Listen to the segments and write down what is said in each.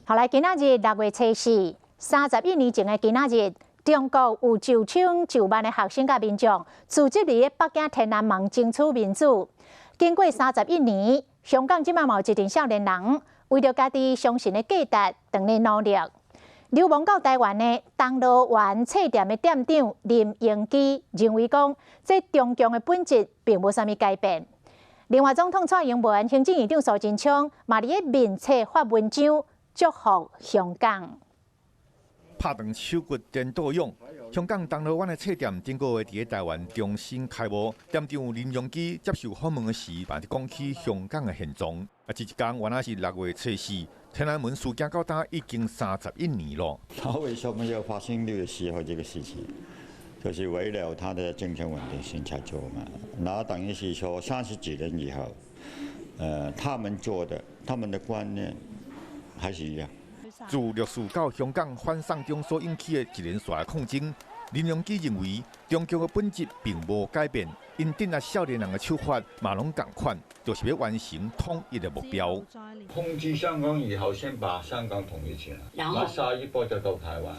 好來，今仔日6月初四，31年前的今仔日，中國有9千9萬的學生佮民眾，組織佇北京天安門爭取民主。經過31年，香港這馬嘛有一陣少年人，為著家己相信的價值，當咧努力。流亡到台灣的銅鑼灣冊店的店長林榮基認為講，這中共的本質並無啥物改變。另外，總統蔡英文、行政院長蘇貞昌嘛佇咧面冊發文章，祝福香港。拍斷手骨顛倒勇，香港銅鑼灣的冊店頂個月佇咧台灣重新開幕。店長林榮基接受訪問時，嘛佇講起香港的現狀。啊，這一工原來是六月初四，天安門事件到今已經31年咯。他為什麼要發生6月4號這個事情？就是為了他的政權穩定性才做嘛。那等於是說30幾年以後，他們做的，他們的觀念還是一樣。自六四到香港反送中所引起的一連串抗爭，林榮基認為中共的本質並無改變，𪜶鎮壓少年人的手法嘛攏仝款，就是欲完成統一的目標。控制香港以後，先把香港統一起來，然後下一步就到台灣。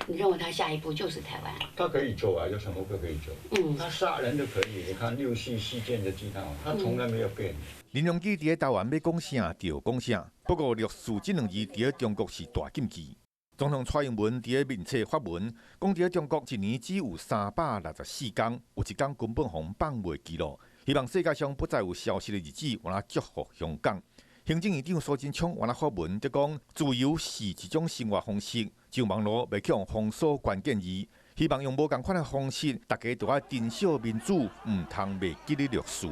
你認為他下一步就是台灣？他可以做啊，有什麼不可以做？他殺人都可以。你看六四事件就知道，他從來沒有變。林榮基佇咧台灣欲講啥就講啥，不過六四這兩字佇咧中國是大禁忌。總統蔡英文佇咧面冊發文，講佇咧中國一年只有364天，有一工根本予人放袂記囉。希望世界上不再有消失的日子，予人祝福香港。行政院長蘇貞昌原來發文，就講自由是一種生活方式，上網路袂去予封鎖關鍵字，希望用無仝款的方式，大家都愛珍惜民主，毋通袂記得六四。